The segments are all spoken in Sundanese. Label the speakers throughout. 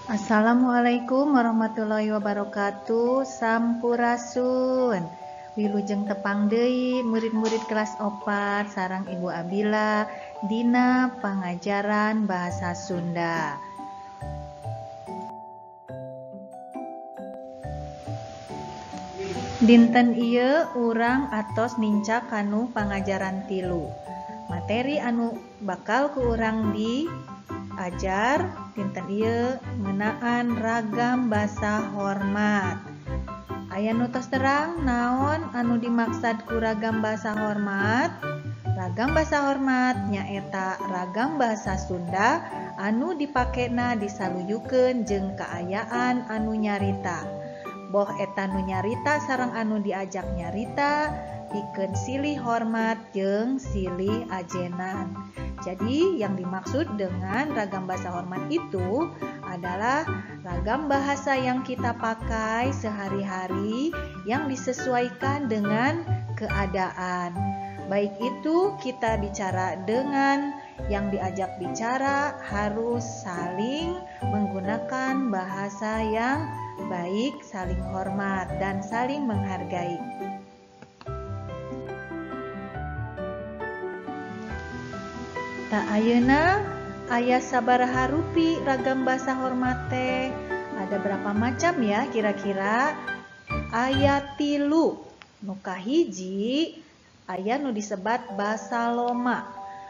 Speaker 1: Assalamualaikum warahmatullahi wabarakatuh. Sampurasun. Wilujeng tepang deui murid-murid kelas 4 sareng Ibu Abila dina pangajaran bahasa Sunda. Dinten ieu urang atos nincak kanu pangajaran 3. Materi anu bakal ku urang diajar dinten ieu ngeunaan ragam basa hormat. Aya nu tos terang naon anu dimaksad ku ragam basa hormat? Ragam basa hormat nyaeta ragam bahasa Sunda anu dipakena disaluyukeun jeung kaayaan anu nyarita. Boh eta nu nyarita sareng anu diajak nyarita pikeun silih hormat jeung silih ajenan. Jadi yang dimaksud dengan ragam bahasa hormat itu adalah ragam bahasa yang kita pakai sehari-hari yang disesuaikan dengan keadaan. Baik itu kita bicara dengan yang diajak bicara harus saling menggunakan bahasa yang baik, saling hormat, dan saling menghargai. Tah ayeuna aya sabaraha rupi ragam bahasa hormat teh? Ada berapa macam ya kira-kira? Aya 3. Nu kahiji aya nu disebat basa loma.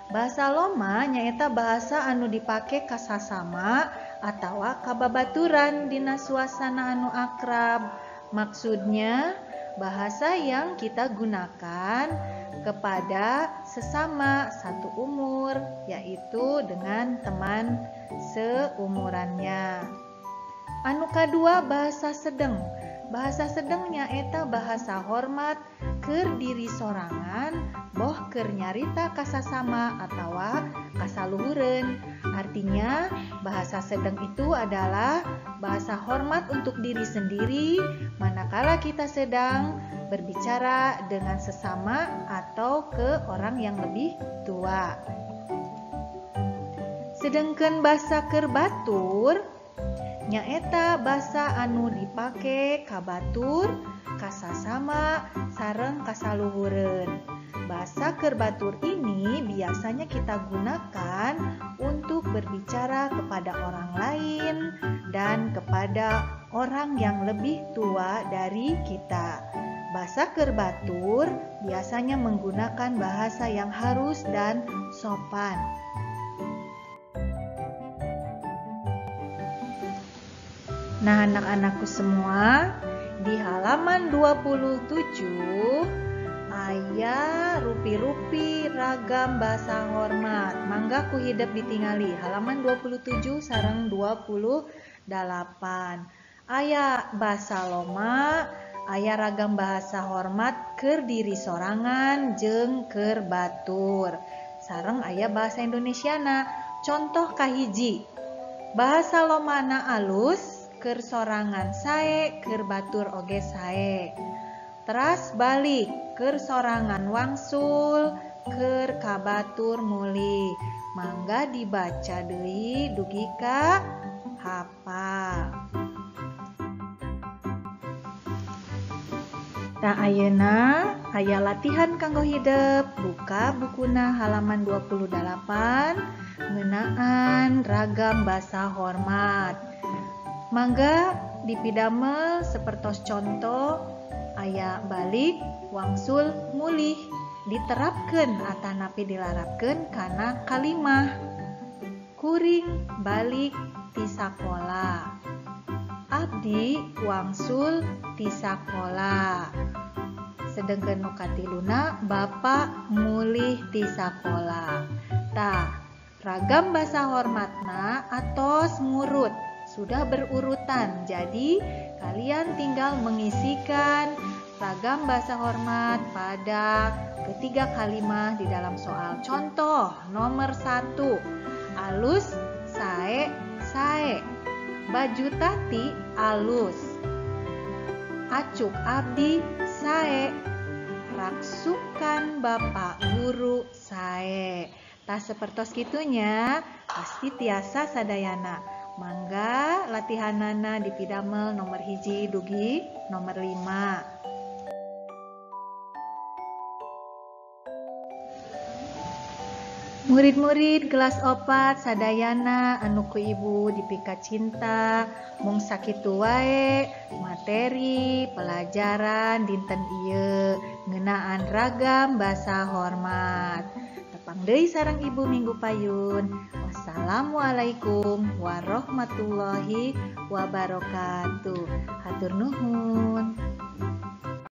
Speaker 1: Bahasa loma nyaeta bahasa anu dipake ka sasama atawa ka babaturan dina suasana anu akrab. Maksudnya bahasa yang kita gunakan kepada sesama satu umur, yaitu dengan teman seumurannya. Anu kadua bahasa sedeng. Bahasa sedeng nyaeta bahasa hormat keur diri sorangan, boh keur nyarita ka sasama atawa kasaluhureun. Artinya bahasa sedeng itu adalah bahasa hormat untuk diri sendiri manakala kita sedang berbicara dengan sesama atau ke orang yang lebih tua. Sedengkeun bahasa keur batur nyaeta bahasa anu dipake ka batur, ka sasama, sareng kasaluhureun. Bahasa keur batur ini biasanya kita gunakan untuk berbicara kepada orang lain dan kepada orang yang lebih tua dari kita. Bahasa keur batur biasanya menggunakan bahasa yang halus dan sopan. Nah, anak-anakku semua, di halaman 27 aya rupi-rupi ragam bahasa hormat. Mangga ku hidep ditingali halaman 27 sareng 28. Aya bahasa loma, aya ragam bahasa hormat keur diri sorangan jeung keur batur. Sareng aya bahasa Indonesiana. Contoh kahiji, bahasa lomana alus keur sorangan sae, keur batur oge sae. Teras balik keur sorangan wangsul, keur kabatur mulih. Mangga dibaca deui dugi ka hafal. Tah ayeuna aya latihan kanggo hidep. Buka bukuna halaman 28 ngeunaan ragam bahasa hormat. Mangga dipidamel sepertos contoh aya balik, wangsul, mulih diterapkeun atanapi dilarapkeun kana kalimah. Kuring balik ti sakola. Abdi wangsul ti sakola. Sedengkeun nu katiluna bapak mulih ti sakola. Tah, ragam bahasa hormatna atos ngurut, sudah berurutan. Jadi kalian tinggal mengisikan ragam bahasa hormat pada ketiga kalimat di dalam soal. Contoh nomor 1, alus sae sae. Baju tati alus. Acuk abdi sae. Raksukan bapak guru sae. Tah sepertos kitunya pasti tiasa sadayana. Mangga latihanana dipidamel nomor 1 dugi nomor 5. Murid-murid kelas 4 sadayana anu ku ibu dipika cinta mung sakitu wae materi pelajaran dinten ieu ngeunaan ragam basa hormat. Tepang deui sareng ibu minggu payun. Wassalamualaikum warahmatullahi wabarakatuh. Hatur nuhun.